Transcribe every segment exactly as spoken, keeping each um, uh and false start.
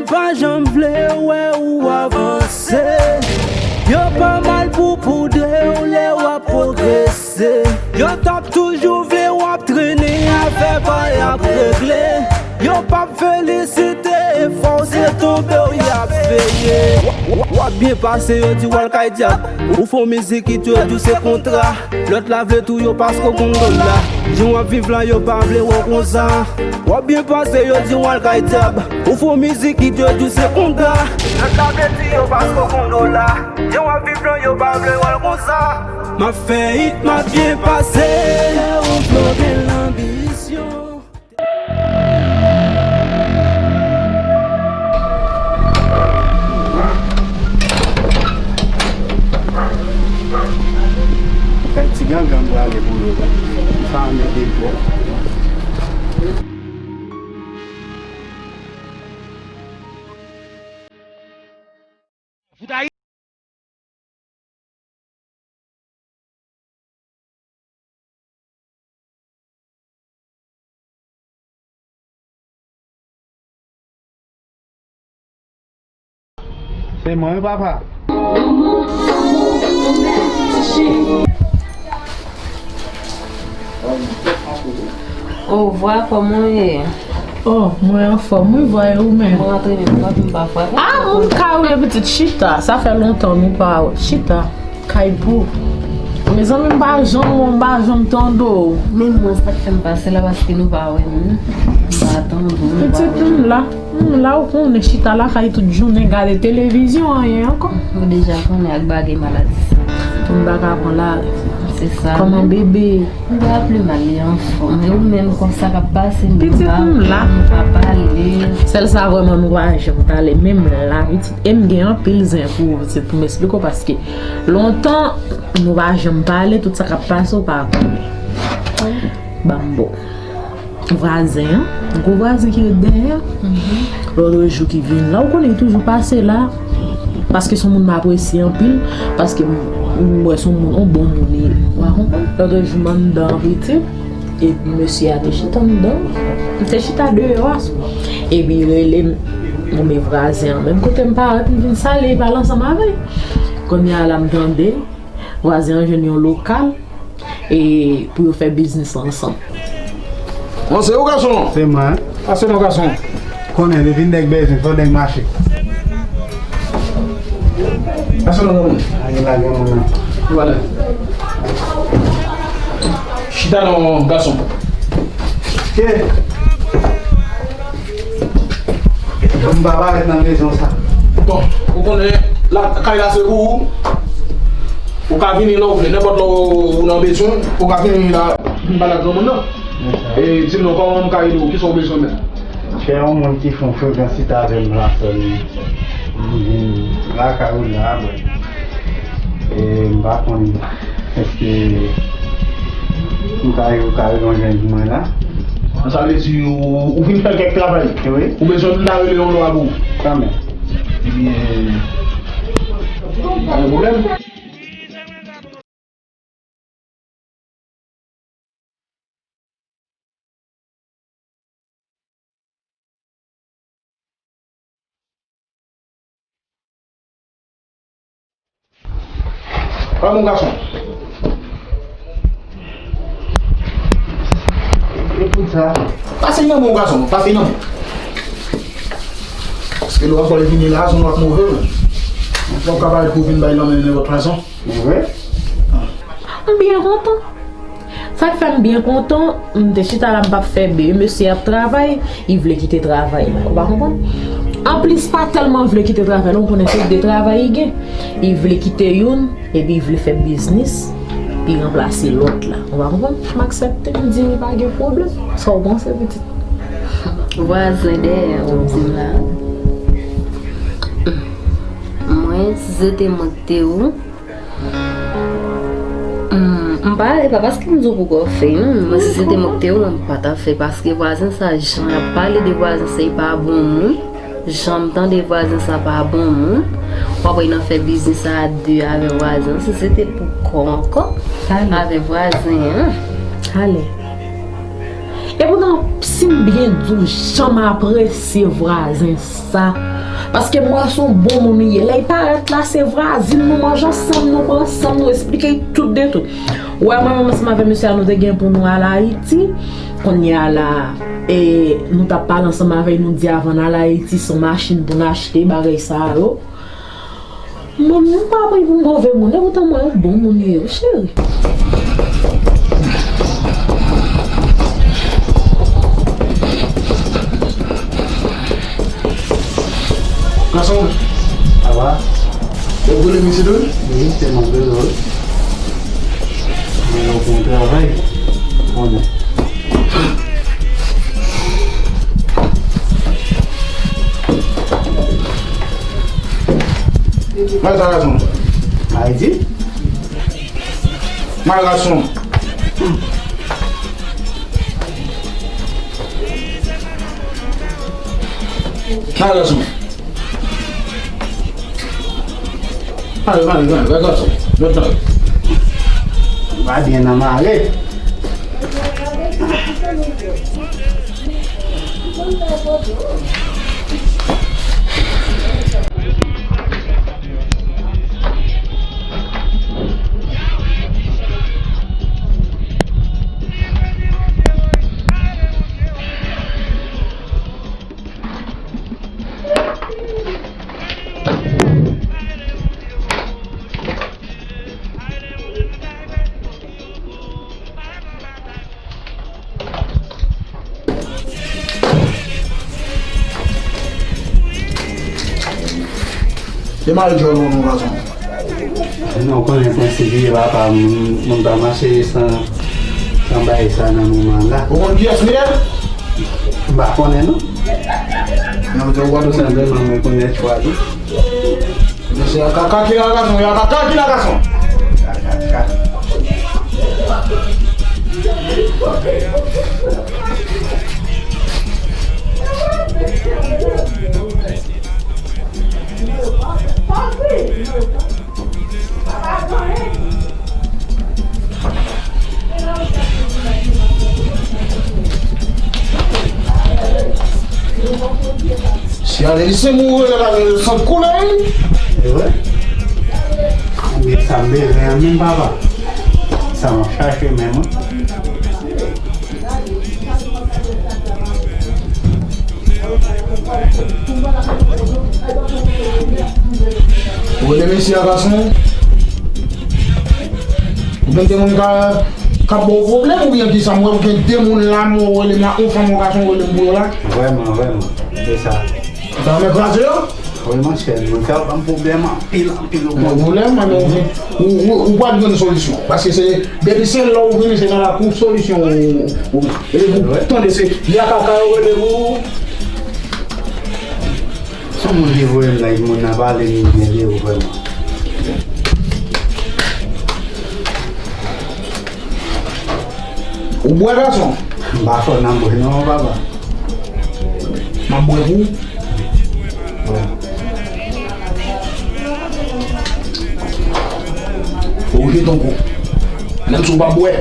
Pa janm vle wè ou avanse. Yo pa mal pou poudre w lè w ap pwogrese. Yo t ap toujou vle w ap trennen afè pa y ap regle. Yo p ap felisite efò w, se tonbe w y ap veye. W ap byen pase, yo di w al kay dyab. Ou fè w mizik, kit yo di w se kontra. Lòt la vle touye w paske w gon dola. Jan w ap viv la, yo pa vle wè w konsa. W ap byen pase, yo di w al kay dyab. Ou fè w mizik, kit yo di w se kontra. Lòt la vle touye w paske w gon dola. Jan w ap viv la, yo pa vle wè w konsa. M ap fè hit, m ap byen pase. Lè ou flo gen lanbisyon. Kèk ti gangan m prale pou yo. Sa a mete bò. Se mwen wi papa. Ovwa, kòman w ye? Oh, mwen anfòm wi, vwa e ou menm? Mwen antrene, m pa vin pa frape. Ah, moun ka ou ye pitit, chita. Sa fè lontan nou pa wè. Chita. Kay pou. Mezanmi, m pa janm wè w, m pa janm tande w. Men mwen, sa k fè m pase la, paske nou pa wè m. M pa tande w, nou pa wè m. Pitit, m la. M la, ou konnen, chita lakay tout jounen, gade televizyon, anyen ankò. Ou deja konnen ak bagay maladi sa. M pa ka pran lari. Se sa. Kòman bebe? M pa pi mal, li anfòm. Men ou menm, konsa k ap pase, nou pa, nou pa pale. Sèl sa vrèman nou pa janm pale, menm la, pitit. E m gen anpil zen pou ou, pitit, pou m esplike w, paske lontan nou pa janm pale, tout sa k ap pase, ou pa konnen. Ban m ba w. Vwazen an, gwo vwazen ki ret dèyè a. Lòt jou ki vin la, ou konnen li toujou pase la. Paske se yon moun m apresye anpil, paske m, m wè se yon moun, yon bon moun li ye. Ou pa konprann? Lòt jou m anndan an pitit, epi mesye a te chita anndan. M te chita deyò a. Epi li rele m, bon, men vwazen an, menm kote m parèt, m vin salye, pale ansanm avè l. Kounye a la m tande, vwazen an jwenn yon lokal. E pou yo fè biznis ansanm. Bon, se ou gason? Se mwen. Pase non gason. Konnen depi nèg bezwen, fò nèg mache. Pase non granmoun. Lage la granmoun nan. Vwala. Chita non gason. Ke? M pa parèt nan mezon sa. Bon, ou konnen, la, kay la se pou ou. Ou ka vini lè w vle, nenpòt lè w nan bezwen, ou ka vini la, vin pale ak granmoun nan. E di m non, kòman m ka ede w, kisa w bezwen menm? Chè, yon moun ki fè yon frekans chita avè m la, sèl m vin lakay ou la, bon. E m pa konn èske ou ka, ou ka rekonèt mwen la. Sa vle di ou, ou vin fè kèk travay? Wi. Ou bezwen m ta rele yon lwa pou ou? Kanmenm. Ebyen, pa gen pwoblèm. Pa bon gason. Ekout sa. Pase nan bon gason, pase nan bon. Paske lè w ap wè l vini la, zon w ap move, men. Ou ka parèt pou vin bay lanmen nenpòt fason. Men vre. M byen kontan. Sa k fè m byen kontan, m te chita la, m p ap fè byen. Mesye ap travay, li vle kite travay la. Ou pa konprann? Anplis, pa tèlman vle kite travay la, ou konnen se de travay li gen. Li vle kite youn, epi li vle fè biznis, li ranplase lòt la. Ou pa konprann? M aksepte, m di li pa gen pwoblèm. Sa w panse, pitit? Vwazen dèyè, ou di m la. Mwen, si se te mwen k te ou, Hmm, m pa, e pa paske m di w pou w fè, hmm, mwen si se te mwen k te ou, mwen m pa t ap fè, paske vwazen sa, jan y ap pale de vwazen sa, li pa bon moun. Jan m tande vwazen sa pa bon moun. W ap wè nan fè biznis a de avè vwazen, si se te pou kò ankò, avè vwazen an. Ale. Epoutan, si m byen di w, jan m apresye vwazen sa, Paske m wè se yon bon moun li ye. Lè l parèt la, se vwazin nou, manje ansanm, nou bwè ansanm, nou esplike l tout de tout. Ou wè, mwen menm ansanm avèk mesye a, nou te gen pou nou al Ayiti. Kounye a la, e, nou t ap pale ansanm avè l, nou di avan n al Ayiti, se yon machin pou n achte, bagay sa yo. Mwen, m pa pran pou m move moun, epoutan mwen yon bon moun li ye, wi, cheri. Gason, sa va? Ou konnen misye tou? Wi, se mwen menm wi. Mwen, ou konn travay? Konnen. Mal sa, gason. Ayiti? Mal, gason. Mal, gason. Pale, pale, pale, pale, gason. Lòt tan. Pa byen nan mare. Se mal djòl ou non, gason. Non, ou konnen prensip li, papa, moun, moun pa mache san, san bagay sa nan moman la. Ou konn kiyès li ye? M pa konnen, non. Non, se ou pa konnen. Tou senpleman, mwen konnen chwa li. Mesye a kaka ki la gason, a kaka ki la gason. Si ale li se mouri la, la, san koule, wi. E vre? Konbyen sa m bezwen an menm, papa? Sa m ap chache menm, wi. Ou rele mesye a, gason? Ou gen de moun ka, ka ba w pwoblèm oubyen kisa? M wè ou gen de moun la, men ou rele m la, yon fanm, yon gason, ou rele m pou yo la. Vrèman, vrèman. Se sa. Ou ta renmen kraze yo? Wi, monchè, nou ka ban m pwoblèm anpil, anpil, ou konn. Pwoblèm, men ou, ou, ou, ou pral jwenn solisyon. Paske se, depi se lè ou vini, se nan lakou solisyon ou, ou, e pou tande se, yakaka yo rele ou. Se yon moun ki voye m la, moun nan pale m byen de ou vrèman. Ou bwè, gason? M pa fò nan bwè non, papa. M ap bwè pou ou. Ou jete yon kou. Menm si w pa bwè,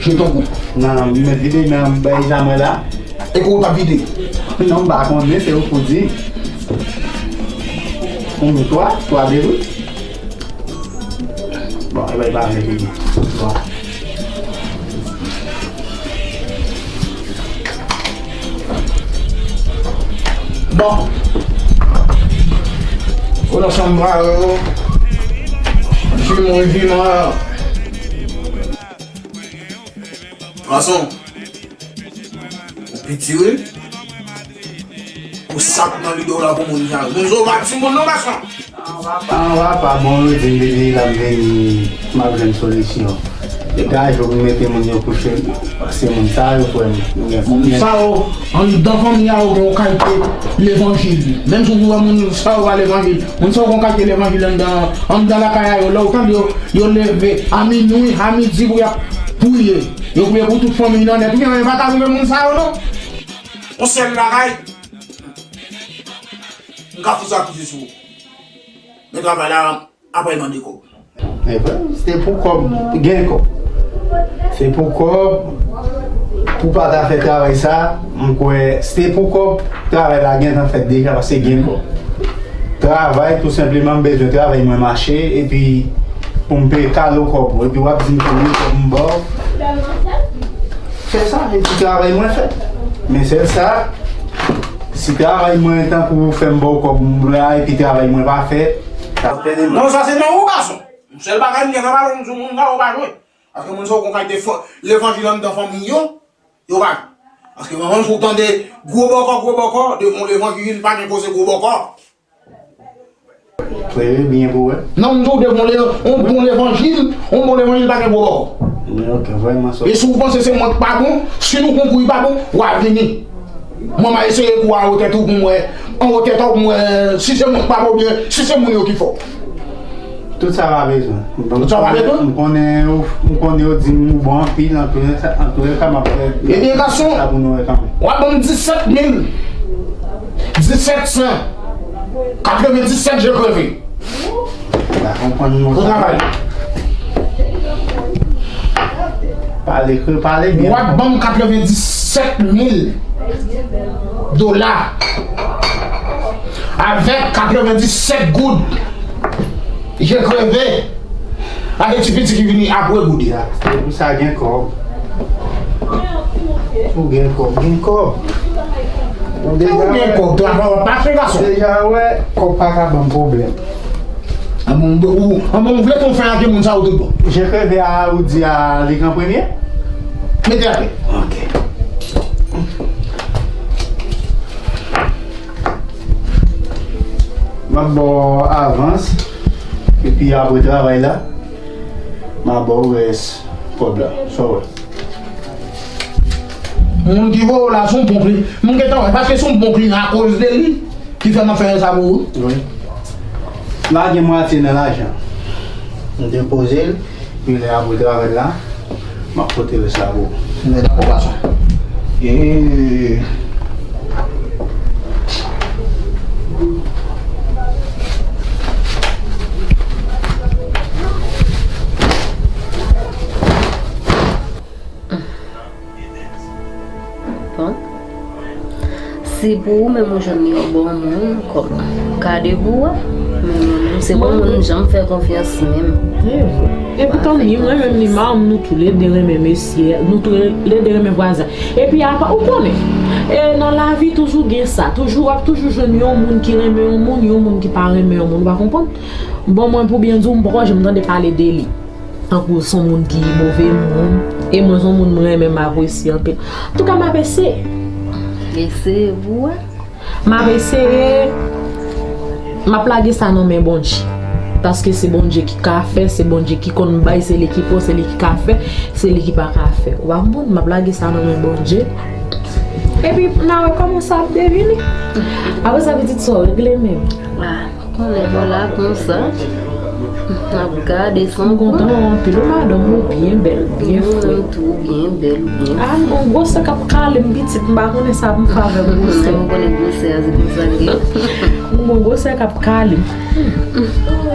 jete yon kou. Nan, men vide nan bay sa mwen la. E kou w t ap vide? Non, m pa konnen, se ou k pou di. Konbyen, twa? Twa de wi. Bon, e bay pa vle vini. Bon. Bon. Ou nan chanm mwa yo. Jimon, Jimon. Gason. Ou piti wi. Ou sa k nan lide w la pou moun jan. Moun zo pa timoun non, gason. An papa, an papa, bon, yo di m depi la m vini, m ap jwenn solisyon. Degaje w pou mete moun yo kouche. Paske moun sa yo, frè m, yo gen moun sa yo, anndan fanmi a yo gen yon kalite levanjil. Menm si w wè moun sa yo pa levanjil, moun sa yo gen yon kalite levanjil anndan, anndan lakay a yo. Lè w tande yo, yo leve a minwi, a midi pou y ap priye. Yo priye pou tout fanmi nan nèt. Ou gen, yo pa ka rive moun sa yo, non. Yon sèl bagay, m ka fout sa piti sou ou. Men travay la, apre l mande kòb. E vre, se pou kòb, gen kòb. Se pou kòb, pou pa ta fè travay sa, m kwè, se pou kòb, travay la gentan fèt deja, paske gen kòb. Travay, tou senpleman, m bezwen travay mwen mache, epi pou m peye kado kòb ou, epi w ap di m konbyen kòb m ba w. Fè sa, epi travay mwen fèt. Men sèl sa, si travay mwen tankou fè m ba w kòb m la, epi travay mwen pa fèt, sa pèdi mwen. Non, sa se nan ou, gason. Sèl bagay m gen nan balon, m di moun sa yo pa jwe. Paske moun sa yo gon kalite fo, levanjil anndan fanmi yo, yo pa jwe. Paske manman, si w tande gwo bòkò, gwo bòkò, devan levanjil, pa gen koze gwo bòkò. Klere byen pou wè. Non, m di w devan le, yon bon levanjil, yon bon levanjil pa gen gwo bòkò. Ok, vrèman sa. E si w panse se mwen k pa bon, si nou konkou pa bon, w a vini. Mwen, m a eseye kou anwo tèt ou pou m wè, anwo tèt ou pou m wè si se mwen k pa bon oubyen si se moun yo ki fò. Tout sa pa bezwen. Tout sa pa bezwen? M konnen ou, m konnen ou di m ou bon anpil, antoulèka, antoulèka, m ap fè sa pou nou wè kanmenm. Ebyen, gason, w ap ban m disèt mil, disèt san katrevendisèt je kreve. Pa konprann non. Bon travay. Pale, pale byen. W ap ban m katrevendisèt mil dola avèk katrevendisèt goud. Je kreve. Avèk ti piti ki vini apre goud. Ya, se pou sa gen kòb. Ou gen kòb, gen kòb. Ou deja gen kòb, travay w ap mache, gason. Deja wè, kòb pa ka ban m pwoblèm. Anben, ou, anben, ou vle konfè ak moun sa yo tout bon. Je kreve a, ou di a, li k an premye? Mete atè. Ok. M ap ba w avans, epi apre travay la, m a ba w rès kòb la. Sa w wè? Moun ki voye w la, se yon bon kli-, m gentan wè, paske se yon bon kliyan akoz de li ki fè m ap fè sa pou ou. Wi. La gen mwatye nan lajan. M depoze l, pi lè apre travay la, m ap pote rès la pou ou. Men dakò, gason. E Bon. Si pou ou menm ou jwenn yon bon moun kòm kado pou ou a, men mwen menm se bon moun m janm fè konfyans menm. Epoutan ni mwen menm ni manman m, nou toulede renmen mesye, nou toulede renmen vwazen. Epi apa ou konnen, e nan lavi toujou gen sa, toujou w ap toujou jwenn yon moun ki renmen yon moun, yon moun ki pa renmen yon moun, ou pa konprann? Bon, mwen pou byen di w, m poko janm tande pale de li tankou se yon moun ki move moun. E mwen se yon moun mwen renmen, m apresye anpil. Antouka, m ap eseye. Eseye pou wè. M ap eseye. M ap lage sa nan men Bondye. Paske se Bondye ki ka fè, se Bondye ki konn bay, se li ki pran, se li ki ka fè, se li ki pa ka fè. Ou pa konprann? M ap lage sa nan men Bondye. Epi, n a wè kòman sa ap devini. Apre sa, pitit, sa w regle menm. Konnen nou la konsa. N ap gade san. M kontan anpil, ou madanm ou byen bèl, byen fre. Ou menm tou, ou byen bèl, ou byen fre. A, m gon gwosè k ap kale m pitit, m pa konnen sa pou m fè avèk gwosè. M konnen gwosè a, se konsa l ye. M gon gwosè k ap kale m.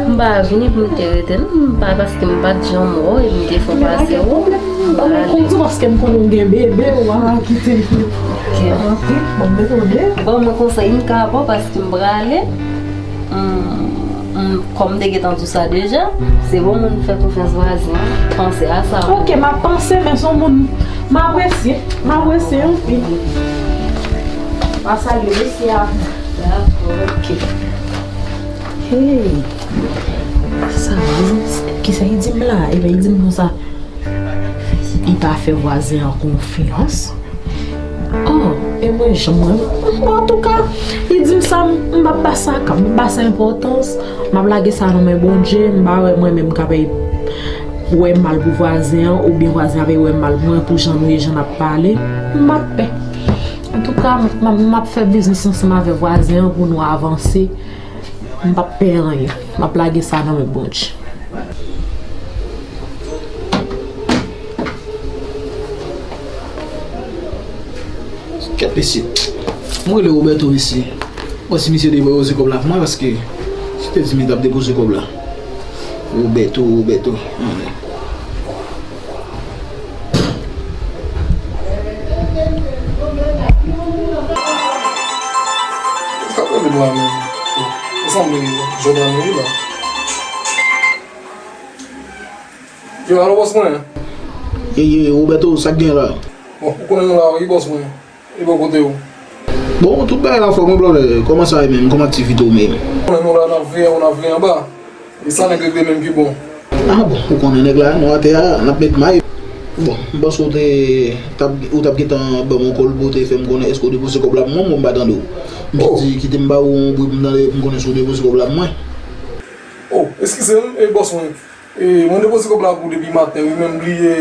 M pa vini pou m te rete, non, m pa, paske m pa t janm wè w, epi m te fè w pase w. M pa gen pwoblèm, non, m pa gen pwoblèm, non, paske m konnen w gen bebe, w a kite. Ok. Ok, bon, m bezwen de. Bon, mwen konsèy m ka ba w, paske m prale. M, m, kòm m te gentan di w sa deja, se bon moun fè konfyans vwazen an, panse a sa. Ok, m ap panse, men se yon moun m apresye, m apresye anpil. M ap salye mesye a. Dakò. Ok. Hey, sa, kisa li di m la? Ebyen, li di m konsa. Li pa fè vwazen an konfyans. Oh, e mwen, jan mwen, antouka, li di m sa, m, m p ap ba sa, m p ap ba sa enpòtans. M ap lage sa nan men Bondye, m pa wè mwen menm k ap wè mal pou vwazen an, oubyen vwazen an ap wè mal pou mwen, pou jan nou ye, jan n ap pale. M p ap pè. Antouka, m, m, m ap fè biznis ansanm avèk vwazen an pou nou avanse. M p ap pè anyen. M ap lage sa nan men Bondye. Kèt mesye. Mwen rele Roberto mesye. Bon, si misye depoze kòb la pou mwen, paske si te di m li t ap depoze kòb la. Roberto, Roberto. Ann. Sa pran de bwa menm. Fanmi Jòdani wi la. Yo, alo, bòs mwen. Ey, ey, Roberto, sa k gen la? Bon, ou konnen nou la, wi, bòs mwen. E bò kote w? Bon, tout bagay la anfòm, wi, brother. Kòman sa ye menm? Kòman aktivite w menm? Ou konnen nou la, n ap veye, n ap veye anba. E sa nèg regle menm ki bon. Ah bon, ou konnen nèg la, nou atè a, n ap met may. Bon, m panse w te, t ap, ou t ap gentan ban m yon kòl pou w te fè m konnen èske w depoze kòb la pou mwen, mwen m pa tande w. M te di, kite m ba ou yon bri pou m tande, pou m konnen si w depoze kòb la pou mwen. Oh, eskize m, e bòs mwen. E, mwen depoze kòb la pou depi maten, wi, men m bliye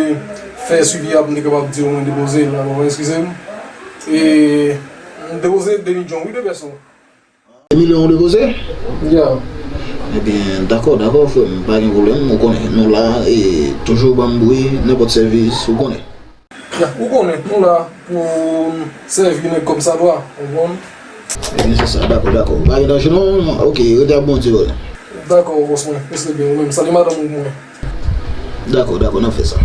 fè swivi a pou m te kapab di w mwen depoze l, alò, eskize m. E, m depoze de milyon, wi, de pèson. De milyon ou depoze? Ya. Ebyen, dakò, dakò, frè m, pa gen pwoblèm, ou konnen, nou la, e toujou ban m bri, nenpòt sèvis, ou konnen. Ya, ou konnen, nou la pou n sèvi nèg kòmsadwa, ou konprann? Ebyen, se sa, dakò, dakò. Pa gen danje non, oke, rete ak Bondye, frè. Dakò, bòs mwen, rete byen, ou menm, salye madanm ou pou mwen. Dakò, dakò, n ap fè sa.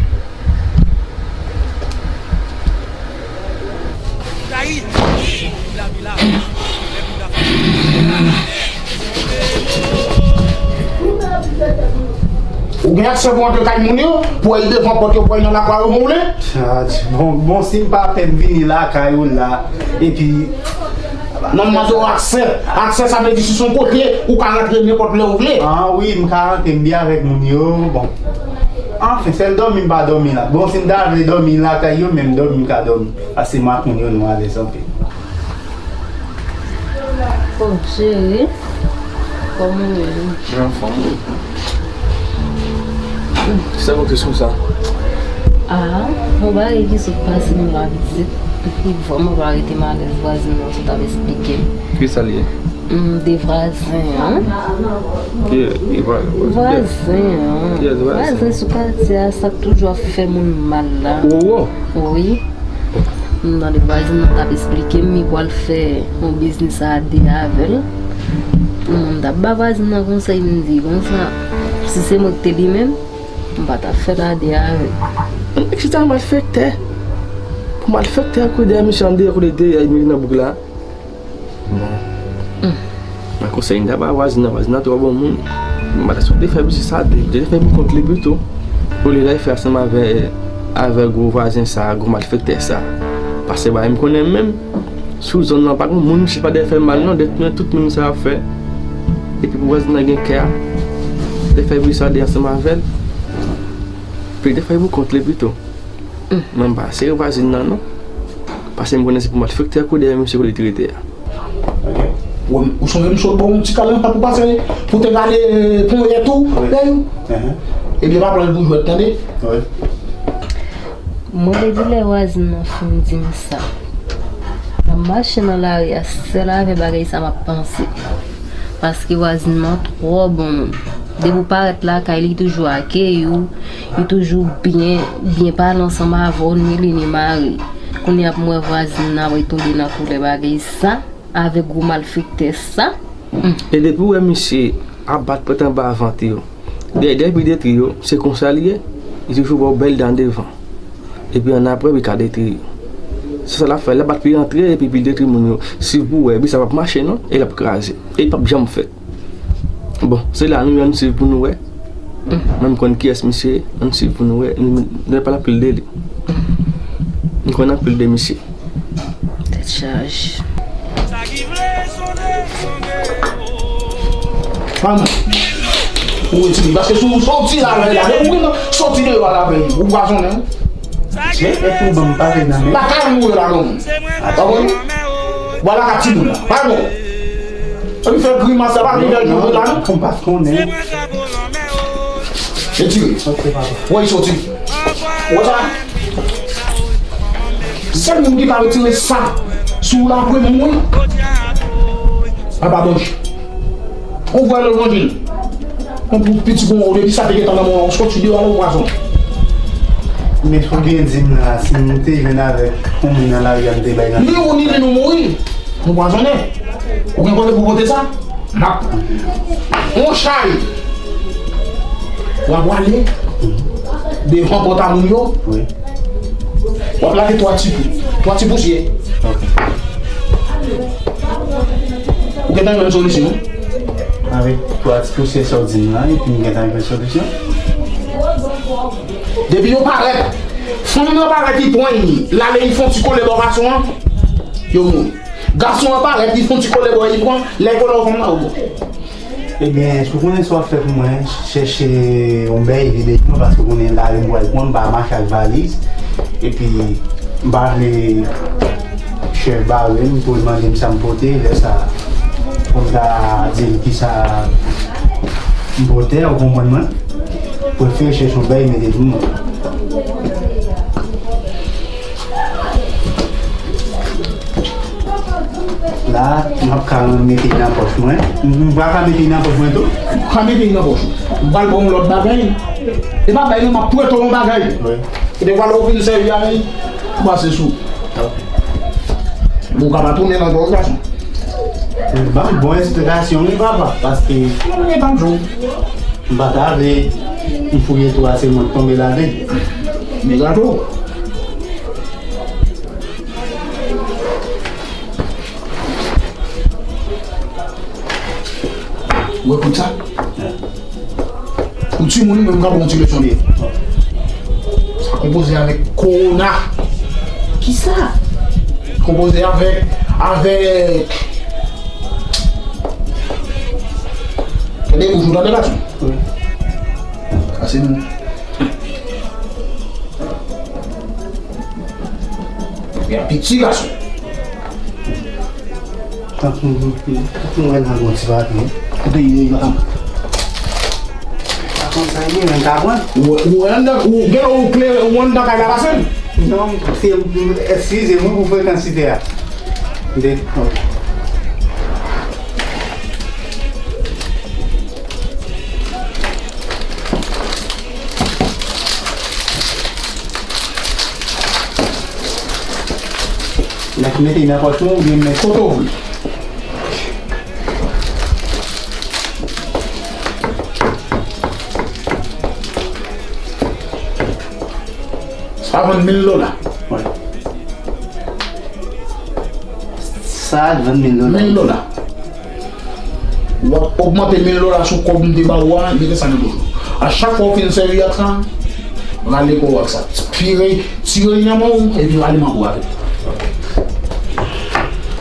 Ou gen aksè pou antre kay moun yo, pou al devan pòt yo, pou al nan lakwa yo, mwen vle. Bon, bon, si m pa fè m vini lakay ou la, epi non, m mande w aksè. Aksè, sa vle di si se yon kote, ou ka rantre nenpòt lè ou vle. Ah wi, m ka rantre, m byen avèk moun yo. Bon. Anfen, sèl dòmi m pa dòmi la. Bon, si m ta vle dòmi lakay yo, men m dòmi, m ka dòmi. Paske m ak moun yo, nou alèz anpil. Oh, cheri. Kòman w ye? Mwen anfòm, wi. Kisa pou te sou sa? Ah, yon bagay ki sot pase m la pitit. Epi vrèman pa rete m alèz vwazin nan sot ap esplike m. Kisa l ye? Mm, de vwazen an. Ki, ki vwa-, vwazen an. Vwazen an. Ki vwazen? Vwazen sou katye a, sa k toujou ap fè moun mal la. Wowo? Wi. M tande vwazin nan t ap esplike m, li pral fè yon biznis a de avè l. M t ap ba vwazin nan konsèy, m di konsa, si se mwen k te li menm, m pa t ap fè l a de avè l. Nèg chita malfektè. Pou malfektè kouri dèyè misye, an dèyè kote dèyè li nan bouk la. Bon. Mwen konsèy m ta ba vwazin nan, vwazin nan twò bon moun. Mwen ta sot te fè misye sa de, te fè pou kont li pito. Olye l al fè ansanm avè, avè gwo vwazen sa, gwo malfektè sa. Paske bagay m konnen menm, sou zòn nan pa gen moun, misye pa dwe fè mal non, de tounen tout moun sa ap fè. Epi pou vwazin nan gen kè a, te fè misye sa de ansanm avè l. Epi te fè pou kont li pito. Mwen m pa sere vwazin nan non. Paske m konnen se pou malfektè kouri dèyè misye kote li te rete a. Ou, ou sonje m sot ba w yon ti kal nan tèt ou pase, pou te rale ponyèt ou, dèyè ou. Ebyen pa pran l pou jwèt, tande? Mwen te di lè vwazin nan fin di m sa. M ap mache nan lari a, sèl avè bagay sa m ap panse. Paske vwazin nan twò bon moun. Depi w parèt lakay li, li toujou akeyi w, li toujou byen, byen pale ansanm avè w, ni li ni mari l. Kounye a pou m wè vwazin nan ap retonbe nan koulè bagay sa, avèk gwo malfektè sa. Hmm. E depi w wè misye ap bat pòt anba vant yo, dèyè, dèyè epi detwi yo, se konsa li ye, li toujou ba w bèl dan devan. Epi annapre, li ka detwi yo. Se sa l ap fè, l ap bat pou l antre, epi, epi l detwi moun yo. Si pou wè, epi sa p ap mache non, e l ap kraze. E l p ap janm fèt. Bon, se la nou, ann swiv pou nou wè. Mwen m konn kiyès misye ye, ann swiv pou nou wè. Nou, nou pa anpil de li. M konn anpil de misye. Tèt chaje. Manman, ou retire, paske si w soti la avè l la, depi w soti deyò a la avè l, ou pwazonnen wi. Men, epi w ban m pale nan men. Lakay mwen ou ye la, manman. Ou konprann? Vwala ka timoun la. Pa bon. Epi fè grimas la, pa vin fè jwe la non. Konpas konnen. Retire. Ok, papa. Wè, soti. Wè sa? Sèl moun ki ka retire sa sou w la, vre moun, wi. Papa Bonjou. Ou vwè levanjil. Yon pou piti kon ou depi sa te gentan nan men w, ou soti deyò a, ou pwazon. Men fò byen di m la, si m te jwenn avèk yon moun nan lari a, m te bay nan men. Ni ou ni li nou mouri. Nou pwazonnen. Ou gen kote pou pote sa? M ap. On chay. W ap wale devan pòt a moun yo. Wi. W ap lage twa ti pou. Twa ti pousyè. Ok. Ou gentan jwenn solisyon? Avèk twa ti pousyè sa w di m lan, epi m gentan jwenn solisyon. Depi yo parèt, fanm nan parèt, li pran li, l ale, li fè yon ti kole bò gason an, yo mouri. Gason an parèt, li fè yon ti kole bò, li pran, lè l kole bò fanm nan, yo mouri. Ebyen, èske w konnen sa w ap fè pou mwen? Chèche yon bèy vide pou mwen, paske w konnen lari m pral pran, m pa mache ak valiz. Epi, m pa vle chèf bare m pou l mande m sa m pote, lè sa a, pou m ta di l kisa m pote, ou konprann mwen? Prefere chèche yon bèy mete pou mwen. La, m ap ka mete nan pòch mwen. M pa ka mete nan pòch mwen tou. Ou ka mete nan pòch ou. M pral ba w yon lòt bagay. E pa bay non, m ap prete w yon bagay. Wi. Epi vwala ou fin sèvi avè l, ou pase sou. Bon, ou ka pa tounen nan dwòg, gason. Ban m bon esplikasyon, wi, papa, paske m pa ta vle m fouye twou a, se mwen k tonbe ladan l. Men gato. Ou wè kout sa? Ou timoun, mwen m ka ba w yon ti leson de. Sa konpoze avèk kowona. Kisa? Konpoze avèk, avèk. Tande bouch ou, tande gason. Wi. Sa se nou. Epi a piti gason. Tankou, tankou mwen nan gon ti papye. Kote li ye, madanm? Pa konn sa li ye, men ta pran. Ou, ou wè anndan, ou, gen lè ou kle, ou anndan kay la pase l? Non, se, eskize mwen pou frekansite a. De, ok. Nèg mete nan pòch mwen oubyen men kote w vle. Sa vann mil dola. Wi. Sa vann mil dola. Mil dola. W ap ogmante mil dola sou kòb m te ba ou a, mete sa nan pòch ou. A chak fwa w fin sèvi ak sa, rale kò w ak sa. Tire, tire li nan men w, epi rale mango avè l.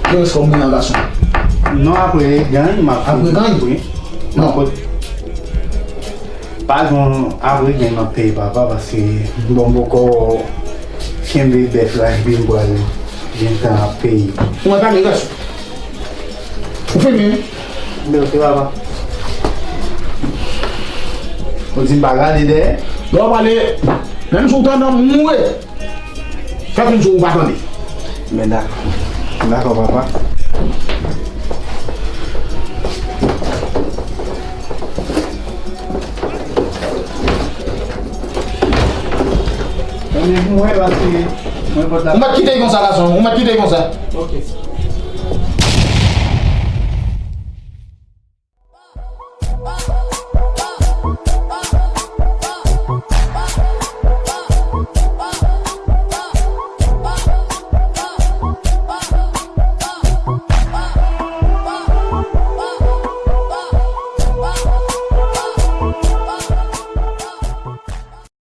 Ki rès kòb mwen an, gason? Non, apre ganny, m ap... Apre ganny? Wi. Non. Pa gen, apre ganny m ap peye papa, paske bon, m poko kenbe bèf la, epi m pral gentan ap peye. Ou mwen pale, gason. Ou fini? Men, ok, papa. Ou di m pa gade dèyè? Lè w pale, menm si w tande m mouri, fè kòmsi ou pa tande. Men dakò. Dakò, papa. Mwen, mwen, paske mwen pòt la. Ou mèt kite l konsa, gason. Ou mèt kite l konsa. Ok.